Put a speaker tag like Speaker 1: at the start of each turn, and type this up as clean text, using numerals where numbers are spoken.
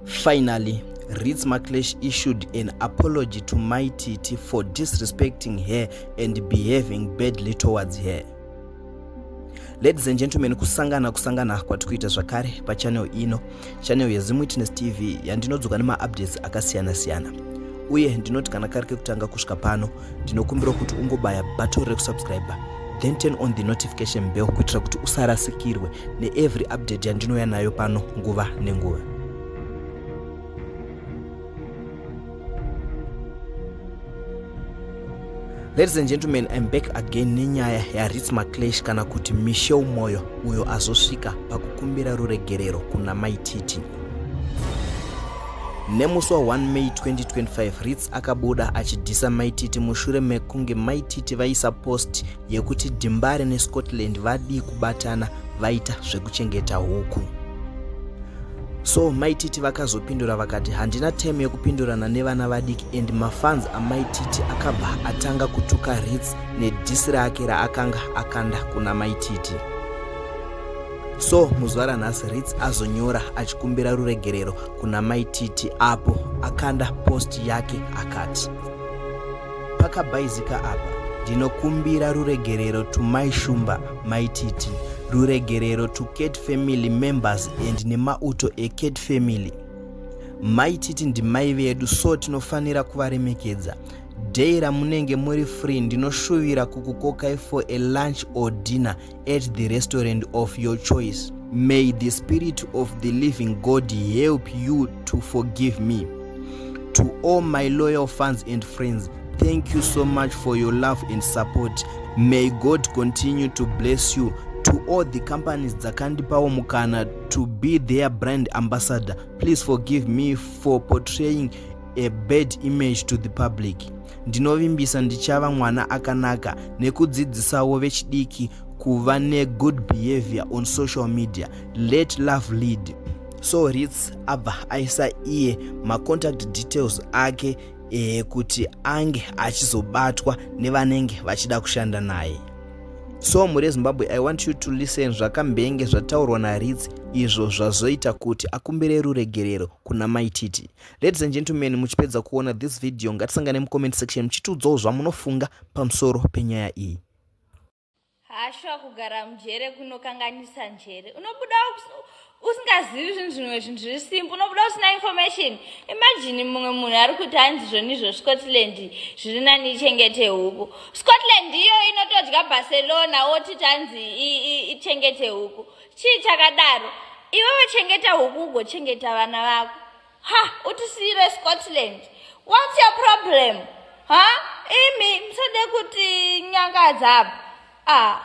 Speaker 1: Finally, Ritz Maclash issued an apology to Mai Titi for disrespecting her and behaving badly towards her. Ladies and gentlemen, kusangana kusangana kwatikuita zvakare pachannel ino, channel yeZim Witness TV yandinodzoka nemaupdates akasiyana siyana. Uye ndinoti kana kari kekutanga kusvika pano, ndinokumbira kuti ungobaya button rekusubscribe then turn on the notification bell kuitira kuti usarasikirwe neevery update yandinouya nayo pano nguva nenguva. Ladies and gentlemen, I'm back again nenyaya yaRitz Maclash kana kuti Michelle Moyo uyo azosvika pakukumbira ruregerero kuna Mai Titi. Nemusi wa 1 May 2025, Ritz akabuda achidhisa Mai Titi mushure mekunge Mai Titi vaisa post yekuti Dimbare neScotland vadii kubatana vaita zvekuchengeta huku. So Mai Titi vakazopindura vakati handina time yekupindurana nevana vadiki and mafans aMai Titi akabva atanga kutuka Ritz nedhisi rake raakanga akanda kuna Mai Titi. So muzuva ranhasi Ritz azonyora achikumbira ruregerero kuna Mai Titi apo akanda post yake akati pakabhaizika apa ndinokumbira ruregerero to Mai Shumba, Mai Titi, ruregerero to Cat family members and nemauto eCat family. Mai Titi ndimai vedu so tinofanira kuvaremekedza. Day ramunenge muri free ndinoshuvira kukukokai for a lunch or dinner at the restaurant of your choice. May the spirit of the living God help you to forgive me. To all my loyal fans and friends, thank you so much for your love and support. May God continue to bless you. To all the companies dzakandipawo mukana to be their brand ambassador, please forgive me for portraying a bad image to the public. Ndinovimbisa ndichava mwana akanaka nekudzidzisawo vechidiki kuva negood behavior on social media. Let love lead. So Ritz abva aisa iye macontact details ake kuti ange achizobatwa nevanenge vachida kushanda naye. So mhuri yeZimbabwe, I want you to listen zvakambenge zvataurwa naRitz izvo zvazoita kuti akumbire ruregerero kuna Mai Titi. Ladies and gentlemen, muchipedza kuona this video ngatisangane mucomment section muchitiudzawo zvamunofunga pamusoro penyaya iyi.
Speaker 2: Hasha kugara mujere kunokanganisa njere. Unobuda usingazivi zvinhu zvimwe zvinhu zviri simple, unobuda usina information. Imagine mumwe munhu ari kuti hanzi zvonizvo Scotland zviri nani ichengete huku. Scotland iyo inotodya Barcelona wotiti hanzi ichengete huku. Chii chakadaro? Iwewe chengeta huku ugochengeta vana vako. Ha, utisiyire Scotland. What's your problem? Ha? Imi musade kuti nyangadza apa. Ah.